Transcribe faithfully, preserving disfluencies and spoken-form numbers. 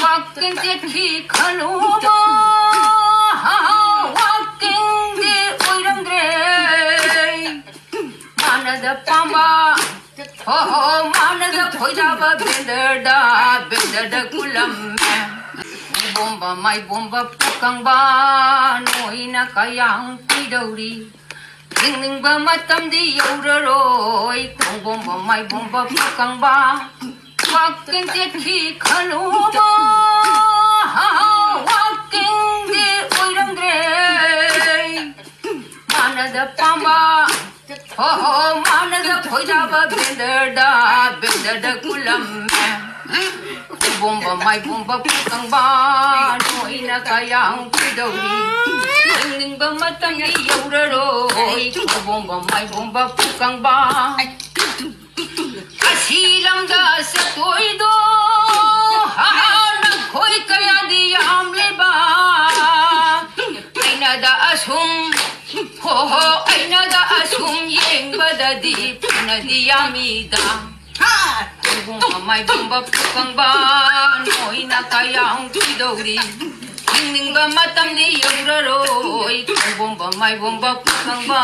ꯋꯥꯛꯀꯤꯡ ꯆꯠꯈꯤ ꯈꯜꯂꯨꯕ, ꯋꯥꯛꯀꯤꯡꯗꯤ ꯑꯣꯏꯔꯝꯗ꯭ꯔꯦ꯫ ꯃꯥꯅꯗ ꯄꯥꯝꯕ, ꯍꯣ ꯍꯣ, ꯃꯥꯅꯗ ꯈꯣꯏꯗꯥꯕ ꯕꯦꯟꯗꯔꯗ, ꯕꯦꯟꯗꯔꯗ ꯀꯨꯜꯂꯝꯃꯦ꯫ ꯈꯣꯡꯕꯣꯝꯕ ꯃꯥꯏꯕꯣꯝꯕ ꯄꯨꯀꯪꯕ, ꯅꯣꯏꯅ ꯀꯌꯥꯝ ꯀꯨꯏꯗꯧꯔꯤ? ꯍꯤꯡꯅꯤꯡꯕ ꯃꯇꯝꯗꯤ ꯌꯧꯔꯔꯣꯏ꯫ ꯈꯣꯡꯕꯣꯝꯕ ꯃꯥꯏꯕꯣꯝꯕ ꯄꯨꯀꯪꯕ, ꯋꯥꯛꯀꯤꯡ ꯆꯠꯈꯤ ꯈꯜꯂꯨꯕ, ꯋꯥꯛꯀꯤꯡꯗꯤ ꯑꯣꯏꯔꯝꯗ꯭ꯔꯦ꯫ ꯃꯥꯅꯗ ꯄꯥꯝꯕ, ꯍꯣ ꯍꯣ, ꯃꯥꯅꯗ ꯈꯣꯏꯗꯥꯕ ꯕꯦꯟꯗꯔꯗ, ꯕꯦꯟꯗꯔꯗ ꯀꯨꯜꯂꯝꯃꯦ꯫ ꯈꯣꯡꯕꯣꯝꯕ ꯃꯥꯏꯕꯣꯝꯕ ꯄꯨꯀꯪꯕ, ꯅꯣꯏꯅ ꯀꯌꯥꯝ ꯀꯨꯏꯗꯧꯔꯤ? ꯍꯤꯡꯅꯤꯡꯕ ꯃꯇꯝꯗꯤ ꯌꯧꯔꯔꯣꯏ꯫ ꯈꯣꯡꯕꯣꯝꯕ ꯃꯥꯏꯕꯣꯝꯕ ꯄꯨꯀꯪꯕ, ꯑꯁꯤ ꯂꯝꯗ ꯆꯠꯇꯣꯏꯗꯣ, ꯍꯥ, ꯅꯈꯣꯏ ꯀꯌꯥꯗꯤ ꯌꯥꯝꯂꯤꯕ? ꯑꯩꯅꯗ ꯑꯁꯨꯝ, ꯍꯣ ꯍꯣ, ꯑꯩꯅꯗ ꯑꯁꯨꯝ ꯌꯦꯡꯕꯗꯗꯤ ꯐꯅꯗꯤ ꯌꯥꯝꯃꯤꯗ꯫ ꯈꯣꯡꯕꯣꯝꯕ ꯃꯥꯏꯕꯣꯝꯕ ꯄꯨꯀꯪꯕ, ꯅꯣꯏꯅ ꯀꯌꯥꯝ ꯀꯨꯏꯗꯧꯔꯤ? ꯍꯤꯡꯅꯤꯡꯕ ꯃꯇꯝꯗꯤ ꯌꯧꯔꯔꯣꯏ꯫ ꯈꯣꯡꯕꯣꯝꯕ ꯃꯥꯏꯕꯣꯝꯕ ꯄꯨꯀꯪꯕ,